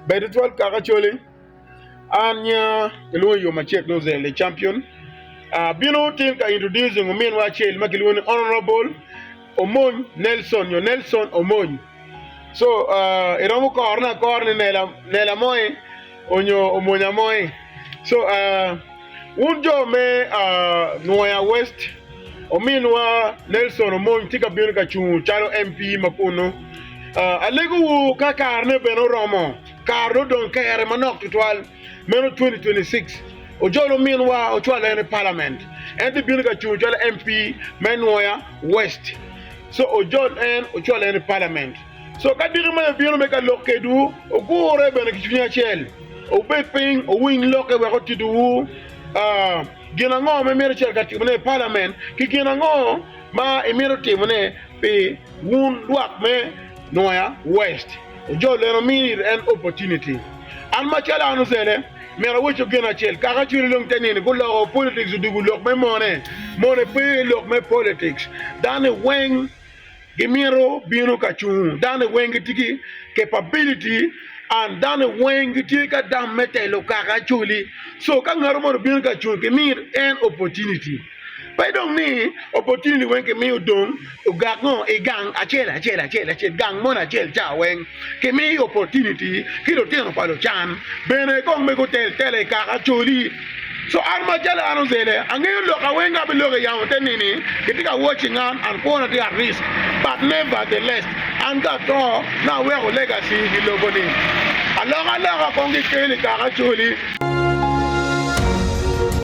Ber tutwal kaka Acholi. An nya kilwongo i yo macek ni Ozel the Champion. Abino tin ka introducing ominwa acel ma kilwongo ni Honourable Omony Nelson nyo Nelson Omony. So iromo korone akora ni Nela Moi onyo Omony Amoi. So wun jo me Nwoya West, ominwa Nelson Omony tye ka bino ka cungo calo MP ma kunu. Alegowu ka karene bene oromo, kare dong odong kere manok tutwal, meno 2026, ojol ominwa ocwal en i palament. En tye bino ka cungo calo MP me Nwoya West. So ojol en ocwal en i palament. So ka diki mac obino me ka lok kedwu, wugure bene ki cwiny acel, wubed piny wuwiny lokke wek otitowu gin ango ma imito cito ka timone i palament ki gin ango ma imito timone pi wun lwak me Nwoya West. Ojol en omi en opportunity. An macalo an Ozele, myero aweccu gin acel, kaka cwiny dong te nini guloko politics odwogo lok me mone, mone pe i lok me politics, dano weng gimito bino ka cung, dano weng gitye ki capability and dano weng gitye ka dam me telo kaka Acholi. So ka ngat moni obino ka cung kimiyo en opportunity. Pe dong ni opportunity weng kimiyo dong ogak ngo i gang acel acel acel acel gang moni acel ca weng kimiyo opportunity ki lutino pa lucan bene kong me gutel tela i kaka Acholi. So an macalo an Ozele angeyo lok aweng ka abiloko i yamo te nini kitye ka watching an and kwona tye at risk but never the less an ka ato nongo aweko legacy i lobo ni alokaloka kong kikelo i kaka Acholi.